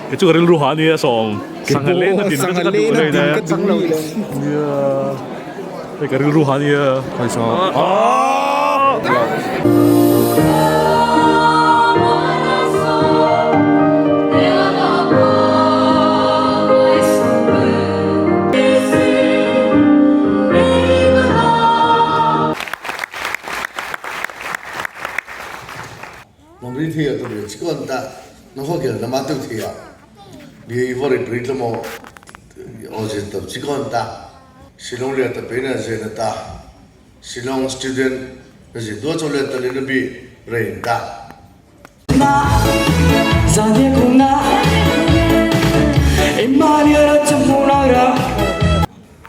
Kei chu ka rilru ha ania sawm. Sangha lena din ka chu ka duh rei ne. Nia. Hei ka rilru ha ania. Nong ri thei a tu ri chikon ta nong ho gel nama tu thei a ni vori pri tlamo o jin tam chikon ta Shillong le ta pe na je na ta Shillong student na je do cho le ta le na bi rain ta.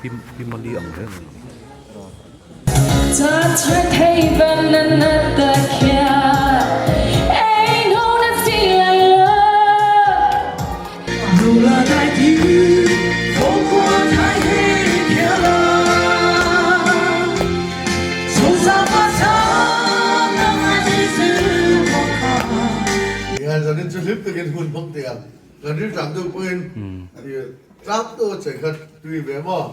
Pi mali ang reng. Zanin chu hlim takin hun hmang teh ang. Kan rilṭam deuh pawhin tlak deuh a chei kha tui ve maw?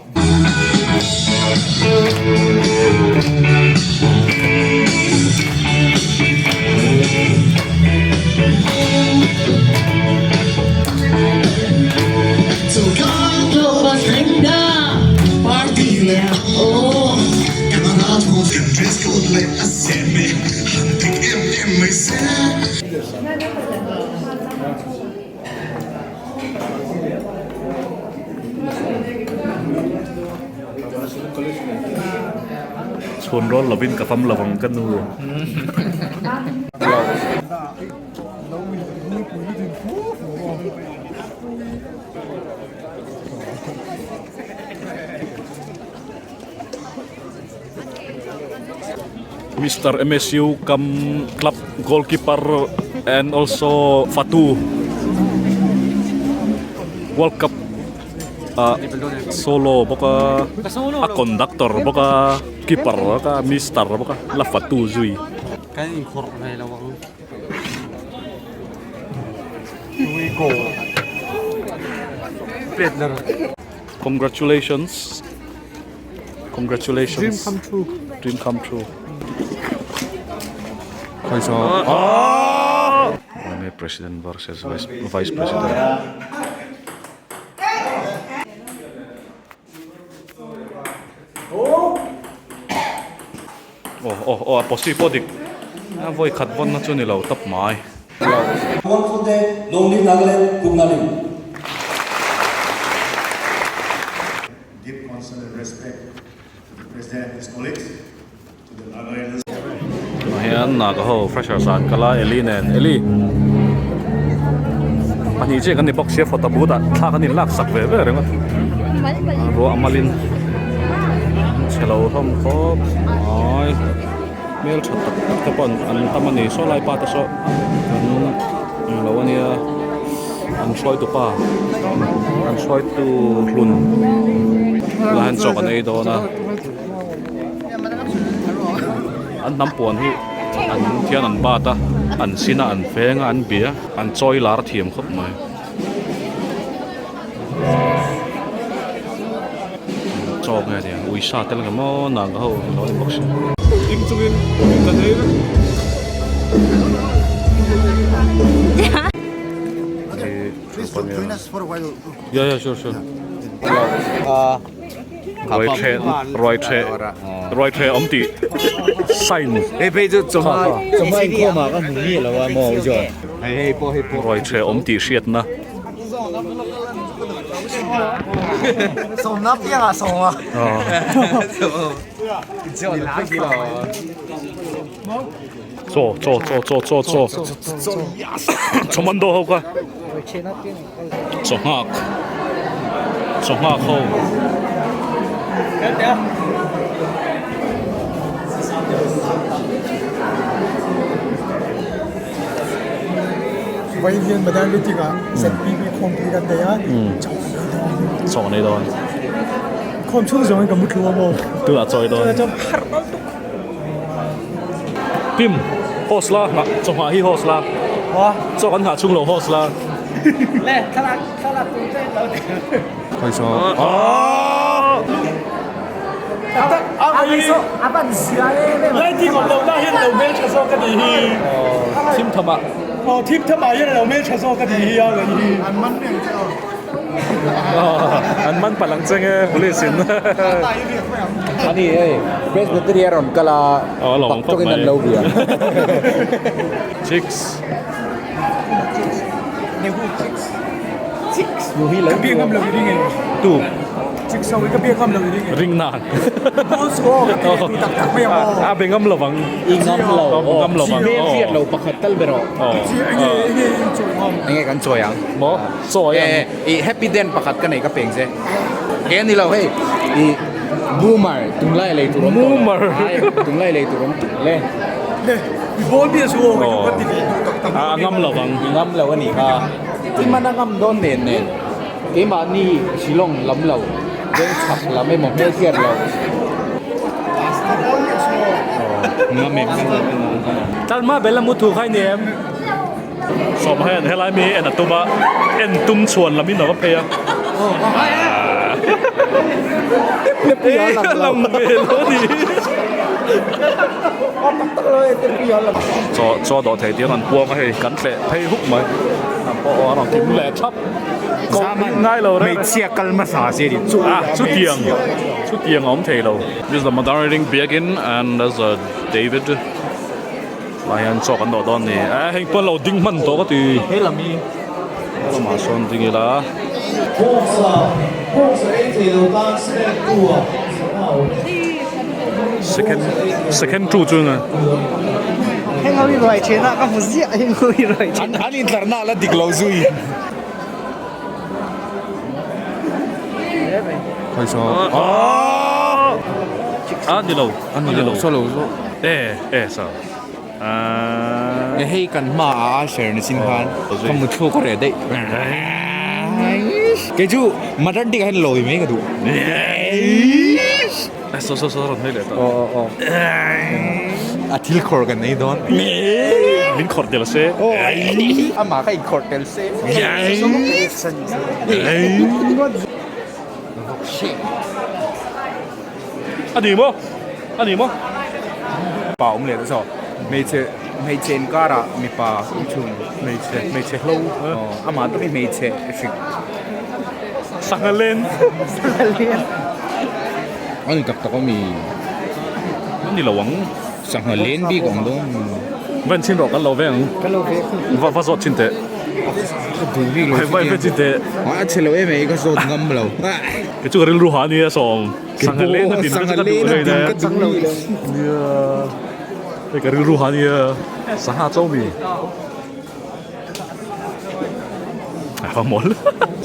Chhuan rawl lovin ka fam lovang ka nu. Mister MSU kam club goalkeeper and also Fatu World Cup ah solo bawk a a conductor bawk a keeper bawk a mister bawk a la Fatu zui. Kan inkhawrh ve lo ang. Congratulations. Congratulations. Dream come true. Dream come true. Mane President versus Vice, Vice President. Oh oh oh a posi pawh dik a vawi khat vawn na chu ni lo tawp mai. Wonderful day, long live Nagaland, good morning. Deep concern and respect to the President and his colleagues, to the Nagalanders. Tunah hian Naga ho freshers ah an kal a Eli nen Eli pahnih chiah kan ni bawk sia photo booth ah thla kan inlak sak ve ve ringawt ruah a malin chhe lo hlawm khawp mai hmel tha tak tak te pawh an tam a ni saw lai pa te saw an englo a nia an hruaitu pa an hruaitu hlun tunah hian chaw kan ei dawn a an hnam puan hi an thian an bat a an sin a an feng a an bia an chawi lar thiam khawp mai. Chaw nge nia uisa tel nge maw nang ho lo ni bawk si. Ding chungin kan ei vek. Yeah yeah sure sure. Ruai the ruai the ruai the awm tih sign. Hei phei chu chawhma chawhma inkhawm ah ka hmu miah lo a maw chuan. Hei hei pawh hei pawh. Ruai the awm tih hriatna. Sawmna piangah sawm a. Chaw chaw chaw chaw chaw chaw chaw man daw ho kha chaw nghak chaw nghak ho. Vawiin hian Madam meeting ah ZPP khawmpui kan nei a, chaw kan ei dawn. Chaw kan ei dawn. Khawm chhung zawngin ka mu thlu a maw. Tunah chaw ei dawn. Tunah chuan harh dal tuk. Tim, host la nghah, chaw nghah hi host la. Chaw kan nghah chhung lo host la. Lighting awm lohna hian lo hmel tha zawk a nih hi. Thim tham ah. Aw thim tham ah hian a lo hmel tha zawk a nih hi a ngaih hi. An man reng che aw. An man palh ang che nge police in. Ani hei Presbyterian rawn kal a pak tawkin an lo bia. Chicks. Ka biak ngam lo i ring e. Tu. Chicks ho hi ka biak ngam lo i ring e. Ring nan. Balls aw ka ti tu tak tak mai ang aw. A be ngam lo vang. I ngam lo. Ngam lo vang. Hmel hriat lo pakhat tal ber aw. Enge enge in chawi ngam. Enge kan chawi ang. Maw chawi ang. I happy den pakhat ka nei ka peng che. He ani lo hei i boomer tunglai lei tur awm tawh lo. Boomer. Tunglai lei tur awm le. Le i ball bias u aw ka ti ve duh tak tak. A ngam lo vang. I ngam lo a nih kha. I man a ngam dawn nen nen. Keimahni Shillong lam lo veng chhak lam emaw hmel hriat lo. Ngam em ngam em. Talma bel a mu thu kha i ni em? Sawm hian helai mi hi en a tum a, en tum chhuan lam in a va phei a. A lang ve lo a ni. Chaw chaw dawh thei tir an puang a hei kan tleh phei huk mai. An pawh aw a rawn kim leh thap. Koh ngai lo reng. Hmeichhia kal hmasa se ni. Ah chutiang chutiang a awm thei lo. This is the Madaring Biakin and there's a David. Tah hian chaw kan dawh dawn a ni e heng pawn lo ding hman tawh ka ti he lam hi he lamah sawn ding ila. Second second two chu enge. Heng ho hi ruai thenah ka hmu ziah heng ho hi ruai thenah. An intlarna la dik lo zui. A ni lo a ni lo saw lo zawk e e saw e hei kan hma a a share ni chin khan ka mu thluk a reh daih kei chu mutton tikah hian lawi mai ka duh saw saw saw rawn hawi leh tawh aw aw a thil khawrh kan ei dawn min khawrh tel se amah kha inkhawrh tel se A ni maw? A ni maw? Pa awm leh ta saw. Hmeichhe hmeichhe inkarah mipa inchhung. Hmeichhe hmeichhe hlo. Aw amah tawp hi hmeichhe hrik. Sangha len. Sangha len. A ni tak tak a mi? A ni lo ang. Sangha len bik awm dawn. Van chin rawh kan lo ve ang. Kan lo ve. Va va zawt chin teh. Ka duh bik lo. Va va chin teh. A chhe lo em ai ka zawt ngam lo. Ke chu ka rilru ha ania sawm. Sangha len a din ka duh rei ne. Chang lo. Nia. Hei ka rilru ha ania. Sangha cho mi. A va mawl.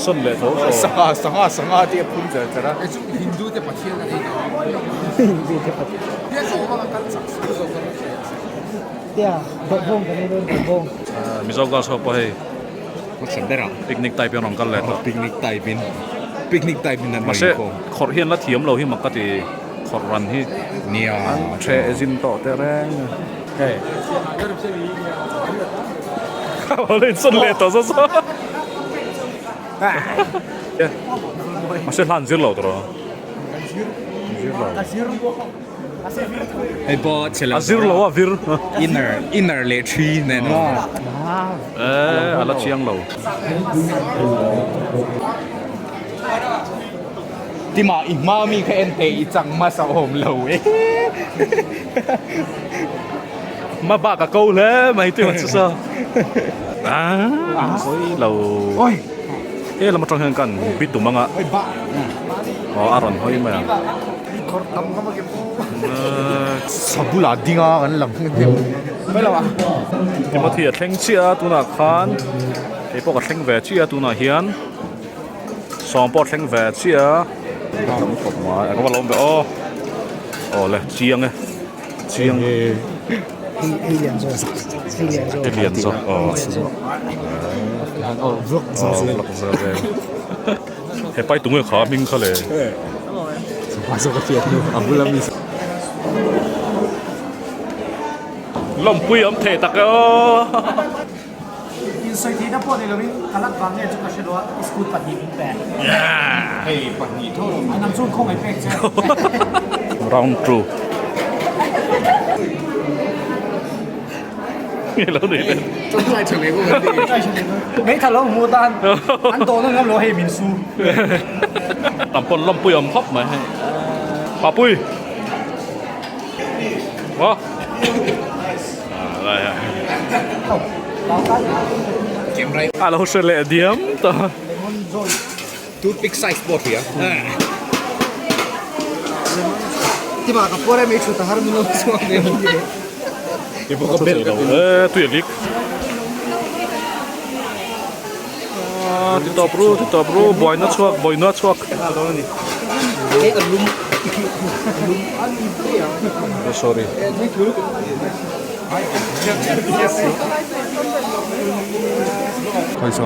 Sawn leh tho tho. Sangha sangha sangha tih a phun char char a. Hindu te pathian a nei tawh. Hindu te pathian. Tia, bawhbawng kan ei dawn bawhbawng. Mizo girls ho pawh hei picnic type in rawn kal leh tawh. Picnic type in picnic type in an rawn inkhawm. Mahse khawrh hian la thiam lo hi mak ka ti khawrh ran hi. Nia. An theh zin tawh teh reng. Hei. Awle insawn leh tawh zawk zawk. Mahse hlan zir lo tawh. Zir lo. Hei pawh chhe lo. A zir lo a vir. Inner inner leh thi nen maw. Eh a la chiang lo. Tima i hma mi kha en teh i chang hmasa awm lo e. Hma bak a ko hle mai tima chu saw. Ah hawi lo. Oi. He lam atang hian kan bi tum anga. Oi ba. Aw a rawn hawi mai ang. Sabula dinga kan lang deuh. Mai lo a. Timothy a thleng chiah a tunah khan kei pawh ka thleng ve chiah a tunah hian. Sawm pawh thleng ve chiah a tam khawp mai a ka va lawm ve aw aw le chiang e chiang hei hei lian zawk hei lian zawk hei lian zawk aw aw vlog zel zel vlog zel zel he pai tunge kha hming kha le lawmpui awm thei tak e aw. Insawi theihna pawh nei lovin ka lat vang nge chu ka hre lo a, i school pahnih min pe. Hei pahnih tho lo. A nang chu khawngaih pek che. Round 2. Nge lo nei le. Tawngtai tha leh bawk an ti. Meitha lo hmu tan an tawhna ngam lo hei min su. Tam pawn lawmpui awm khawp mai hei. Papui. Maw. A lo hre leh diam ta. Toothpick size pawh hria. Tima ka puar em ei thu ta har min lo chhuak ve mai ni. Ke pawh ka bel ka ti. Eh tui a lik. Ti tawp ru ti tawp ru buaina chhuak buaina chhuak. Sorry. Khaisa.